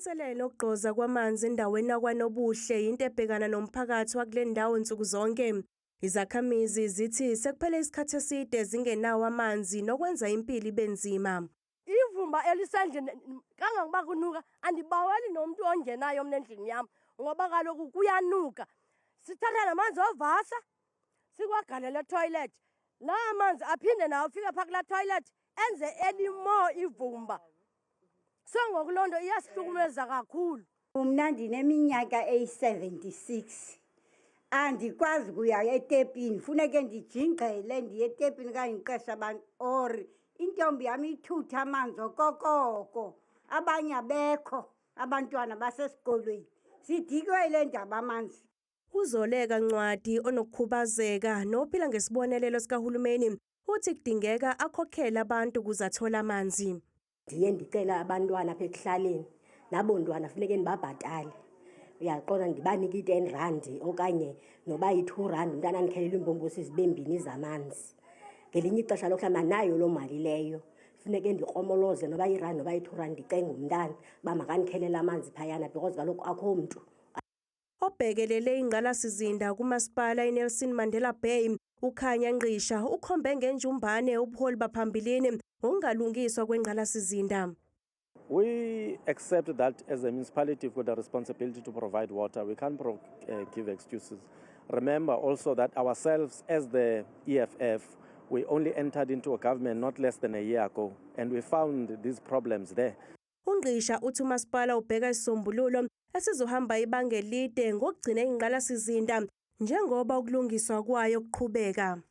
Inselelo yokugqoza kwamanzi endaweni yakwaNobuhle yinto ebhekana nomphakathi wakule ndawo nsuku zonke. Izakhamizi zithi sekuphele isikhathi eside zingenawo amanzi nokwenza impilo ibe nzima. Ivumba elisendlini kangangokuba kunuka, andibaweli nomntu ongenayo mna endlini yam ngoba kaloku kuyanuka. Sithatha namanzi ovasa sikwagalela ethoyilethi, laa manzi aphinde nawo afike phaa kulaa thoyilethi enze elimore ivumba. So ngoku loo nto iyasihlukumeza kakhulu. Mna ndineminyaka eyi-76, andikwazi kuya etepini, funeke ndijingxele ndiye etepini okanye ndiqeshe abantu or intombi yam ithuthe amanzi okokoko. Abanye abekho, abantwana basesikolweni. Sidikwe yile ndaba amanzi. UZoleka Ncwadi onokukhubazeka nophila ngesibonelelo sikahulumeni uthi kudingeka akhokhele abantu ukuze athole amanzi. Ndiye ndicela abantwana apha ekuhlaleni, nabo ntwana funeke ndibabhatale. Uyaqonda, ndibanike i-10 rand okanye noba yi-2 rand, umntana andikhelele iimbombosi zibe mbini zamanzi. Ngelinye ixesha kaloku mhlawumbi andinayo loo mali leyo, funeke ndikromoloze noba yirandi noba yi-2 rand, ndicenge umntana uba makandikhelele amanzi phayana because kaloku akho mntu. Obhekelele ingqalasizinda kumasipala iNelson Mandela Bay, uKhanya Ngqisha, ukhombe ngenjumbane ubuholi baphambilini ngokungalungiswa kwengqalasizinda. We accept that as a municipality we've got a responsibility to provide water. We can't give excuses. Remember also that ourselves as the EFF, we only entered into a government not less than a year ago, and we found these problems there. UNgqisha uthi umasipala ubheka isisombululo esizohamba ibanga elide ngokugcina ingqalasizinda njengoba ukulungiswa kwayo kuqhubeka.